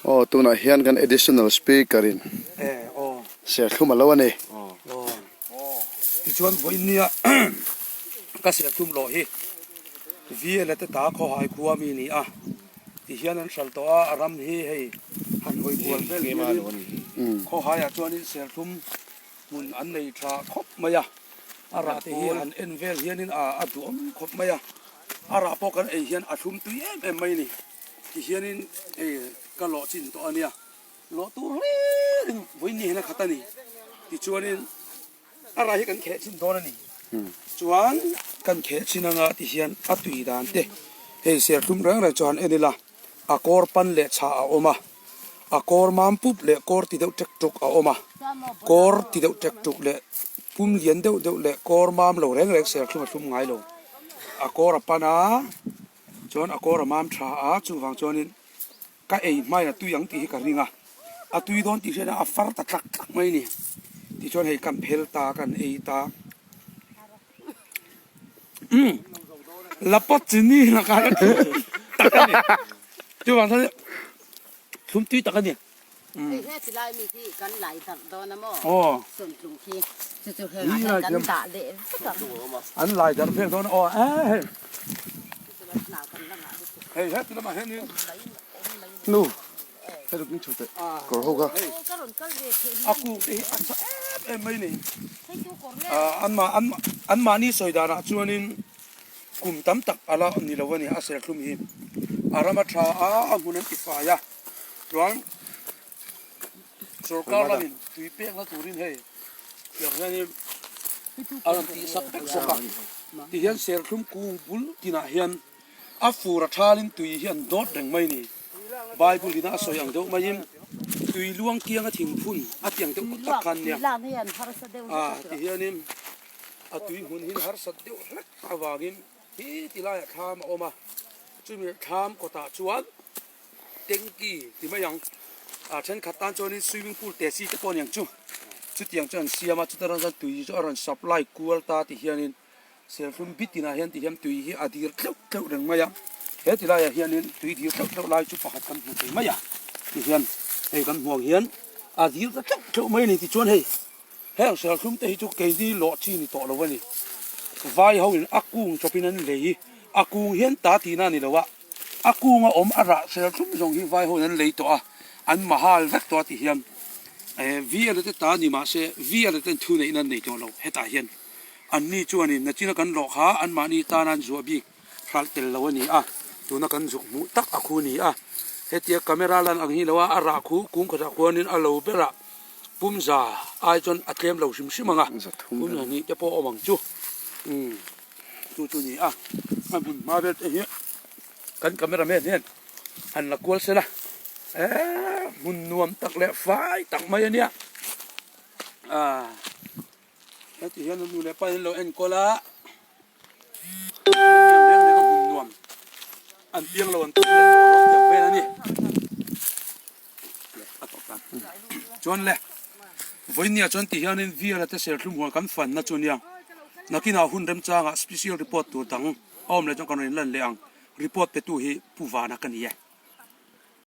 Aw tunah hian kan additional speaker in serthlum a lo a ni. Tichuan vawiinnia ka serthlum lawh hi VL te ta khawhai khua mi ni a tihian an hral tawh a, a ram hi hei han hawi kual vel hianin khawhaiah chuanin serthlum hmun an nei tha khawp mai a, a rah te hi han en vel hianin a duhawm khawp mai a, a rah pawh kan ei hian a thlum tui em em mai a ni. Ti hianin hei ka lawh chin tawh a nia, lawh tur hlirin vawiin hian a khat a ni. Tichuanin a rah hi kan kheh chin dawn a ni. Chuan kan kheh chin anga ti hian a tui dan te hei serthlum reng reng chu han en ila a kawr pan leh chhah a awm a, a kawr mam pup leh kawr ti deuh tek tuk a awm a, kawr ti deuh tek tuk leh pum lian deuh deuh leh kawr mam lo reng reng serthlum a thlum ngai lo. A kawr a pan a. Chuan a kawr a mam tha a, chuvang chuanin ka ei hmain a tui ang tih hi ka ring a, a tui dawn tih hriat a a far ta tlak tlak mai a ni. Tichuan hei kan phel ta, kan ei ta. Umm la pawt chini lakah ka thlum tak a ni. Chuvang chuan thlum tui tak a ni. Hei he ti lai mi khi kan lai darh dawn a maw? Aw. Sawmtlung khi chu chu hengah hian kan dah leh vek ang. An lai darh vel dawn a aw e hei. Hei he ti lamah hianin. Nu hei rawh min chho teh kawr ho kha. A kuk te hi a tha em em mai ni. An mahni sawi danah chuanin kum tam tak a la ni lo a ni a serthlum hi. A ram a tha a, a hmun an ti fai a. Chuan sorkar lamin tui pekna turin hei tiang hianin a rawn tihsak vek bawk a, tihian serthlum kung bul tinah hian a fur a thalin tui hi an dawt reng mai a ni. Bible ina a sawi ang deuh maiin tui luang kianga thingphun a tiang deuh tak khan nia a tihianin a tui hmun hi harsat deuh hlek avangin hi ti laiah thlam a awm a, chumi thlam kawtah chuan Tanky ti mai ang. A thenkhat tan chuanin swimming pool te chi te pawh a ni ang chu. Chutiang chu an siam a, chuta ran chuan tui chu a rawn supply kual ta ti hianin serthlum bit inah hian ti hian tui hi a dir tleuh tleuh reng mai a. He ti laiah hianin tui dir tleuh tleuh lai chu pakhat kan hmu thei mai a ti hian hei kan hmuh ang hian a dir ta tleuh tleuh mai a ni tichuan hei heng serthlum te hi chu keini lawh chi ni tawh lo a ni. Vai ho in a kung chawpin an lei a kung hian ta tihna a ni lo a. A kunga awm a rah sel tlum zawng hi vai hoin an lei tawh a, an mahal vek tawh a ti hian VL te ta ni mahse VL ten thu neihna an nei tawh lo hetah hian anni chuanin nachina kan lawh kha anmahni tana an zuah bik hralh tel lo a ni a, tuna kan zuk hmuh tak a khu ni a, hetia camera lan ang hi lo a a rah khu kung khatah khuanin a lo berah pumza ai chuan a tlem lo hrim hrim ang a, pumza hnih te pawh a awm ang chu umm. Chu chu ni a, a hmun hma vel te hi kan camera man hian han la kual sela eee hmun nuam tak leh fai tak mai a nia ah heti hian a nu leh pa in an lo enkawl a hetiang reng reng a hmun nuam an piang lo an tum leh tawh lo tiang vel a ni a tawp tan chuan le vawinia chuan ti hianin viala te serthlum huan kan fanna chu ania nakinah hun remchangah special report tur dang a awm leh chuan kan rawn inlan leh ang report pe tu hi Pu Vana ka ni e.